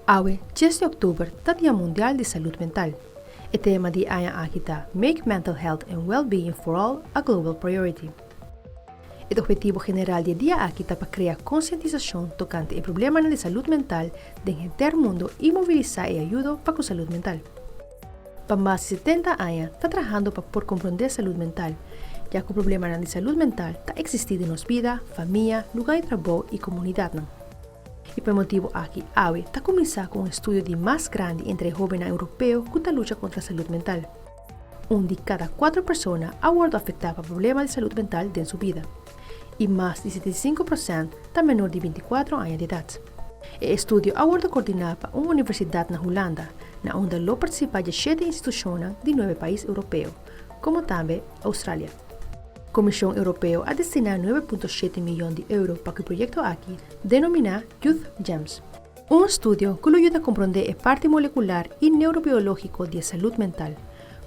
Awe, 10 di october, ta Dia Mundial di Salud Mental. E tema di e aña aki ta Make Mental Health and Well-Being for All a Global Priority. E obhetivo general di e dia aki ta pa crea concientisacion tocante e problemanan di salud mental den henter mundo y mobilisa e ayudo pa cu salud mental. Pa mas di 70 aña ta trahando pa por comprende salud mental, ya cu problemanan di salud mental ta existi den nos bida, famia, luga di trabou y comunidadnan. I pa e motibu aki awe ta kuminsá ku un estudio di mas grandi entre e hóbennan europeo ku ta lucha kontra salud mental. Un di kada kuater persona a wòrdu afektá pa problema di salud mental den su bida, i mas di 75% ta menor di 24 aña di edat. E estudio a wòrdu koordiná pa un universidat na Hulanda, na unda lo partisipá djeshete institushonnan di nuebe pais europeo, komo tambe Australia. Komishon Europeo a destiná 9.7 miyon di euro pa ku e proyekto aki, denominá Youth Gems. Un estudio ku lo yuda komprondé e parti molekular i neurobiológiko di e salud mental,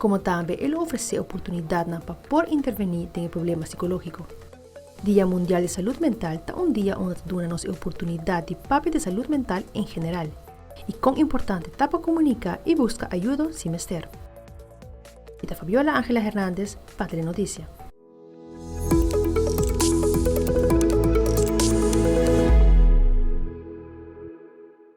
komo tambe e lo ofresé oportunidatnan pa por intervení den e problema sikológiko. Dia Mundial di Salud Mental ta un dia unda ta duna nos e oportunidat di papia di salud mental en general i kon importante ta pa komuniká i buska ayudo si mester. Mi ta Fabiola Angela Hernandez pa Telenoticia.